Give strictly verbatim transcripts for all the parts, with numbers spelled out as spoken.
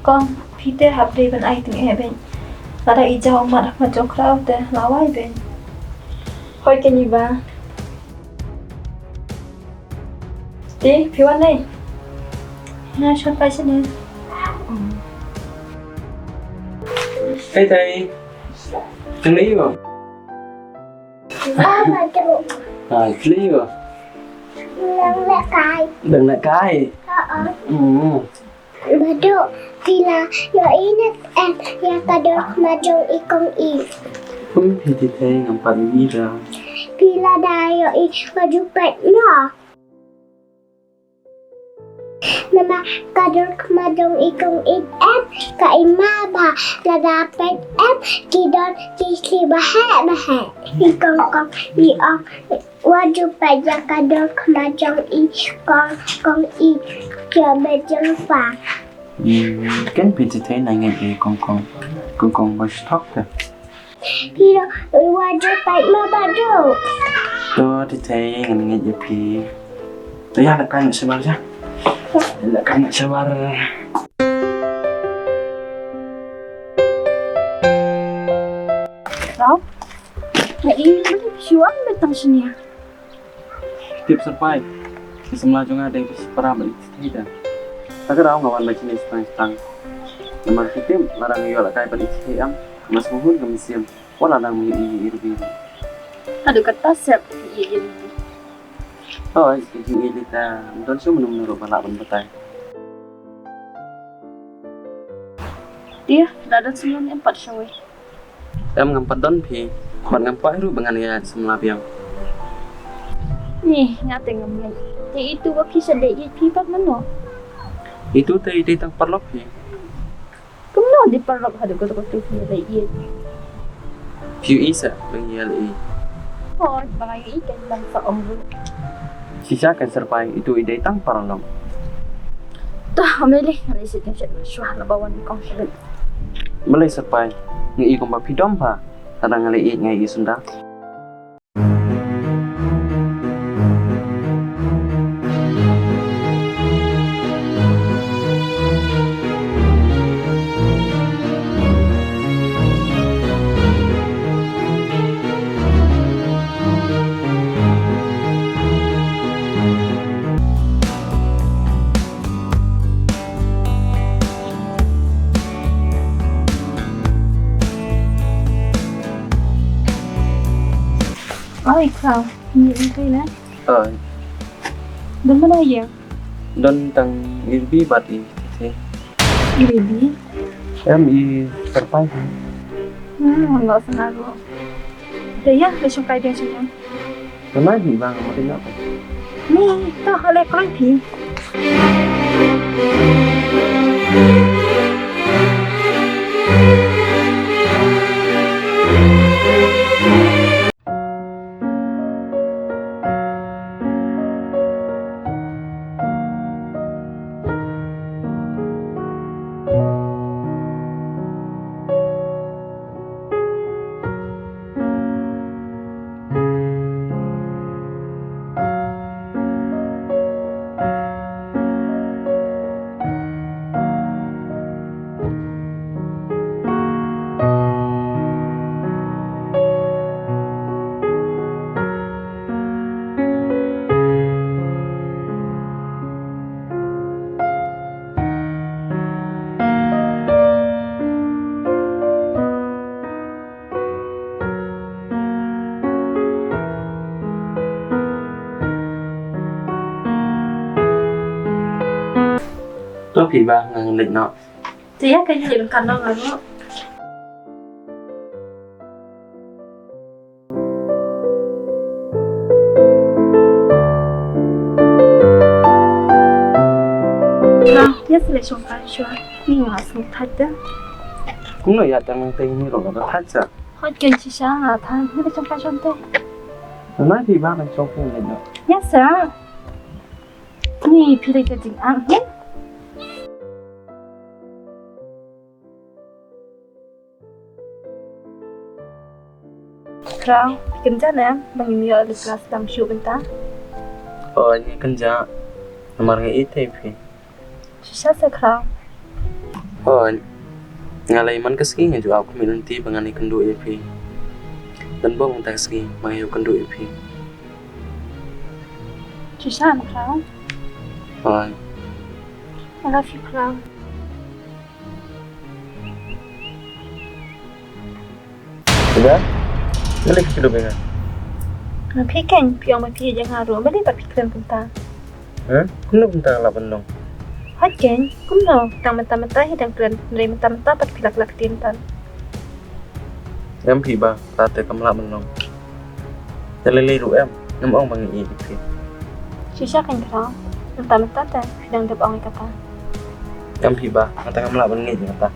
Kong, phi te hap dei ban ai tyngeh beit. Lada i jaw mat ha khmat jong Khraw te la wai beit. Hooid keiñ i bah. Te, phi wan dei? Nga shu wan pai shane. Hei, Tei. Teng ïa u. Ba Baduk. Hai, teng ïa u. Dang lehkai. Dang lehkai. Oo. Hmm. Baduk, phi la ïohi ne em ïa ka dur khmat jong i Kong Ïeit? Ym, phi Tei, ngam pat ïohi da. Phi la da ïohi, wat ju peit noh. Namar ka dur khmat jong i Kong Ïeit em ka i ma bha, lada peit em ki don ki slem bha heh bha heh. I Kong Kong i ong, wat ju peit ïa ka dur khmat jong i Kong Kong Ïeit, ki ïa beit jingpang. Hmm, kan phi Tei, nga ngeit ïa i Kong Kong. Kong Kong ba stok te. Phi ruh, wat ju peit ma Baduk. To, Tei, ngan ngeit ïa phi. To ïa, lehkai noh shabar ja. Lehkai noh shabar. Khraw, nga ïohi ba phi shu wan beit tang shane. Tip Syrpai, ki samla jong nga dei ki para bad i Tei da. Te ka daw nga wan beit shane stang stang. Namar ki tip, lada nga ïoh lehkai bad i Tei em, nga sngewhun ka mynsiem. Wat la dang ïohi ïa i Ruby. Haduh katta sep ïa i Ruby. Hooid, ïa i Lita, ym don shuh mynno mynno ruh ba lah ban batai. Te, la don shuh ne em pat shawei? Em, ngam pat don phi. Bad ngam kwah ruh ba ngan ïaid samla biang. Ni, nga te ngam ngeit. Te itu ba phi sa dei ïeit phi pat mano? Itu te i dei tang paralok phi. Kumno dei paralok haduh kato kato phi ïa leh ïeit? Phi ïohi sa ba ngi ïa leh ïeit. Hooid, ba nga ïohi kan nang sa ong ruh. Shisha kan Syrpai, itu i dei tang paralok. Toh, ym lei lei, nga leit shet shet shuwa laba wan kong shet. Balei Syrpai, nga i kumba phi dom bha. Lada nga leh ïeit nga i sunda. Oi, Khraw, ngi ïa kai na? Oi. Don mano ïa? Don tang i Ruby bad i Tei. I Ruby? Em, i Syrpai. Hmm, nga sa na ruh. Te ïa, leit shongkai biang sha ïing. Namar hi bang, ma dei na. Ni, to, ale kloi phi. To phi ba ngan leit noh. Te ïa ka ïa lengkan noh nga ruh. Ba, ïa sa leit shongkai shuwa. Ni nga sngewthait te. Kumno ïa tang nang tei ni ruh nga thait sa. Hooid keiñ shisha nga thait. Ïa leit shongkai shuwa te. Nai phi ba nang shong phi leit noh. Ïa sa. Ni phi leit ka jingangnud. Khraw, kynjah ne em ba ngim ïoh lip gloss tam shuh mynta? Oh, ngi kynjah. Namar nga ïeit ïa phi. Shisha sa Khraw. Hooid. Nga lei man ka sngi nga ju ap ka mih lynti ba ngan ïakynduh ïa phi. Dang bok mynta ka sngi ma nga ïakynduh ïa phi. Shisha, Khraw. Hooid. I love you, Khraw. Ida, balei phi kyllup ïa nga? Nga phi keiñ, phi ong ba phi ïeit ïa nga ruh, balei pat phi kren kumta? Ha? Kumno kumta lah ban long? Hooid keiñ, kumno? Tang mynta mynta hi dang kren, hynrei mynta mynta pat phi lah lah ktien pat. Em phi ba, ta te kam lah ban long. Te lei lei ruh em, ngam ong ba nga ïeit ïa phi. Shisha keiñ Khraw, mynta mynta te phi dang dep ong ïa kata. Em phi ba, nga te ngam lah ban ngeit ïa kata.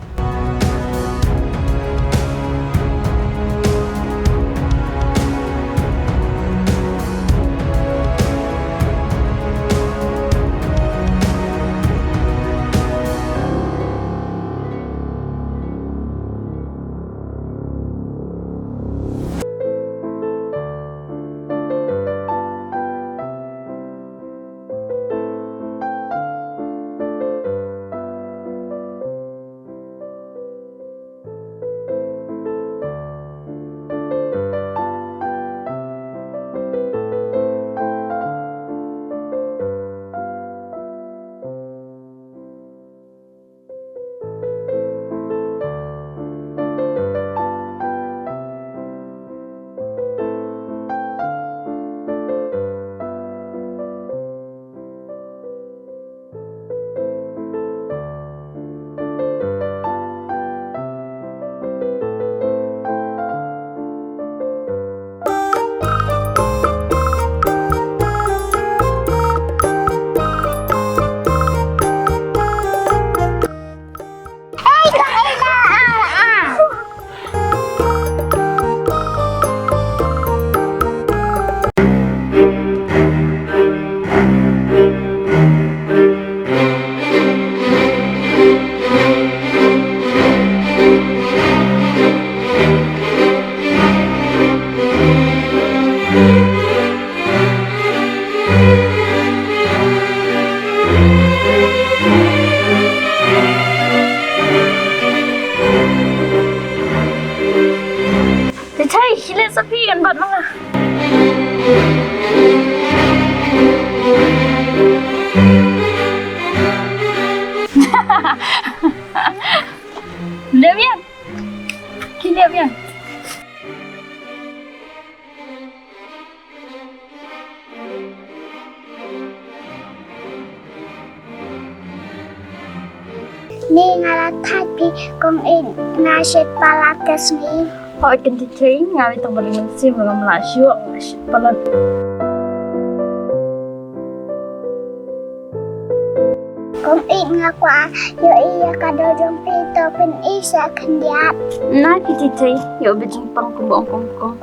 Te chai, hi leh sa phi kan bat ma nga. Leh biang. Ki leh biang. Ni nga la thait phi kong ïeit, nga shet palat ka sngi. Hooid kynti thei, nga wei tang ba ring mynsiem ngam lah shuh, nga shet palat. Kong ïeit, nga kwah ïohi ïa ka doh jong phi, to pyni sa khyndiat. Na kynti thei, ïoh ba jingpang kumba ong kong kong.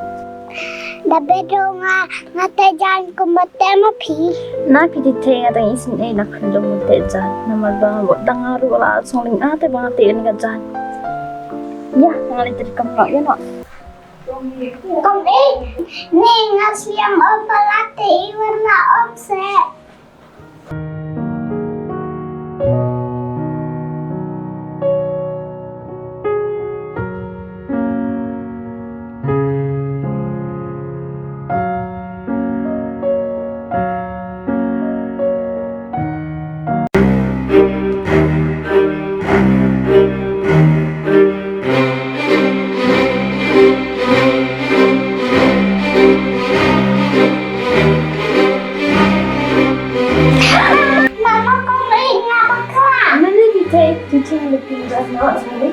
Da beh doh nga, nga teh jaiñ kumba teh ma phi. Na kynti thei, nga dang isynei na khyllung ban teh jaiñ. Namar ba wat dang nga ruh la song lyngkha te ba nga teh ïa ka jaiñ. Ïa, nga leit trei kam noh ïa noh. Kong ïeit, ni nga siem ong palat te i wan la ong seh. Mama, kong ïeit nga bakla. Mani di te, di te ngi pynjah na sini.